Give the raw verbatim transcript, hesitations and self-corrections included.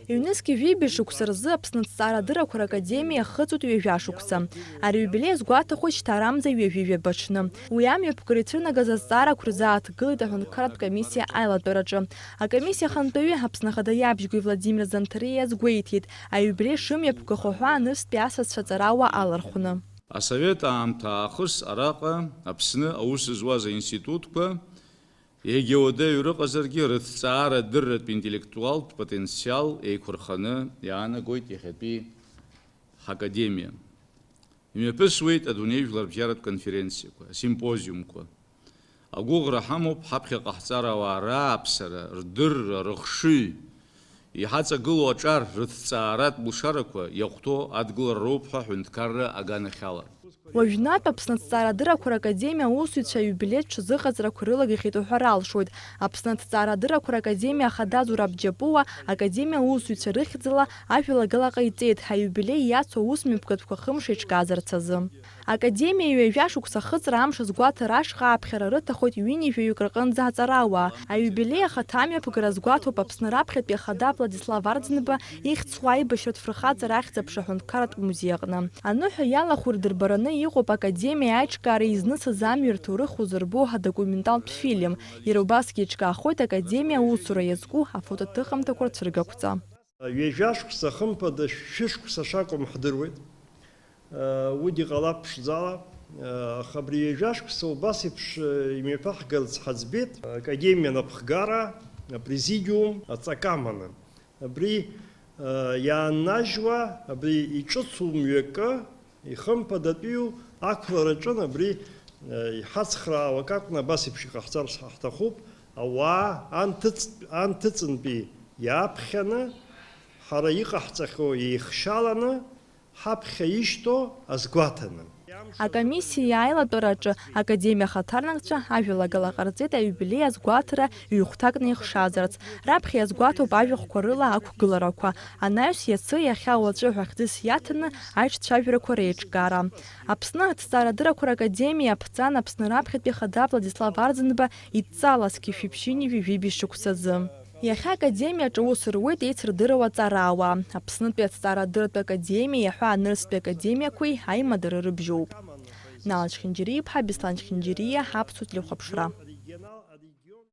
Ҩнызқьи жәибжь шықәса рзы Аԥсны Аҭҵаарадыррақәа ракадемиа ахыҵуеит ҩажәа шықәса. Ари аиубилеи азгәаҭахоит шьҭарамза ҩажәи жәаба ҽны. Уи амҩаԥгара ицәырнагаз азҵаарақәа рзы ааҭгылеит аҳәынҭқарратә комиссиа аилатәараҿы. Акомиссиа ахантәаҩы, Аԥсны Ахада иабжьгәи Владимир Занҭариа иазгәеиҭеит, аиубилеи шымҩаԥгаха ҳәа анырстәи асасцәа аҵарауаа алархәны. Асовет аамҭа аахыс араҟа Аԥсны аус зуаз аинститутқәа, егьа уадаҩ рыҟазаргьы, рыҭҵаарадырратә интеллектуалтә потенциал еиқәырханы иаанагоит иахьатәи ҳакадемиа. Имҩаԥысуеит адунеи жәларбжьаратә конференциақәа, асимпозиумқәа. Агәыӷра ҳамоуп ҳаԥхьаҟа ҳҵарауаа рааԥсара, рдырра, рыхшыҩ, иҳаҵагылоу аҿар, рыҭҵааратә лшарақәа иахәҭоу адгылара роуп ҳәа аҳәынҭқарра аганахьала. Уажәнатә Аԥсны Аҭҵаарадыррақәа ракадемиа аусзуҩцәа аиубилеи ҽазыҟаҵарақәа рылагахьеит уҳәар алшоит. Аԥсны Аҭҵаарадыррақәа ракадемиа ахада Зураб Џьапуа академиа аусзуҩцәа рыхьӡала ажәалагала ҟаиҵеит, аиубилеи иацу аусмҩаԥгатәқәа хымш еиҿкаазарц азы. Академиа ҩажәа шықәса ахыҵра амш азгәаҭара ашҟа ааԥхьара рыҭахоит ҩынҩажәаҩык рҟынӡа аҵарауаа. Аиубилеи ахаҭа амҩаԥгара азгәаҭоуп Аԥсны раԥхьатәи ахада Владислав Арӡынба ихьӡ зху аибашьратә фырхаҵара ахьӡ-аԥша аҳәынҭқарратә музеи аҟны. Аныҳәа иалахәу ирдырбараны иҟоуп академиа аиҿкаара изнысыз амҩа рҭоурых узырбо адокументалтә фильм. Иара убасгьы еиҿкаахоит академиа аусура иазку афотоҭыхымҭақәа рцәыргақәҵа. Ҩажәа шықәса, хымԥада, шәышықәса шакәым ҳдыруеит. Уигьы ҟалап ԥшӡала. Аха абри ҩажәа шықәса убас еиԥш имҩаԥаҳгарц ҳаӡбеит. Академиа анапхгара, апрезидиум аҵак аманы. Абри иааннажьуа, абри иҿыцу мҩакы, ихымԥадатәиу ақәлараҿын. Абри иҳацхраауа акакәны абас еиԥш иҟаҳҵар ҳҭахуп. Ауаа анҭыҵ-, анҭыҵынтәи иааԥхьаны, ҳара иҟаҳҵахьоу еихшьаланы, ҳаԥхьа ишьҭоу азгәаҭаны. Акомиссиа аилатәараҿы академиа ахаҭарнакцәа ажәалагала ҟарҵеит аиубилеи азгәаҭара ҩ-хәҭакны ихшазарц. Раԥхьа иазгәаҭоуп ажәахәқәа рыла ақәгыларақәа. Анаҩс иацы, иахьа, уаҵәы ҳәа хьӡыс иаҭаны аиҿцәажәарақәа реиҿкаара. Аԥсны Аҭҵаарадыррақәа ракадемиа аԥҵан Аԥсны раԥхьатәи ахада Владислав Арӡынба идҵала зқьи жәшәи ԥшьынҩажәи жәибжь шықәсазы. Иахьа академиаҿы аус руеит еицырдыруа аҵарауаа. Аԥснытәи аҭҵаарадырратә академиеи аҳәаа нырцәтәи академиақәеи аимадара рыбжьоуп. Нал Чхинџьариа-иԥҳа, Беслан Чхинџьариа, Аԥсуа телехәаԥшра.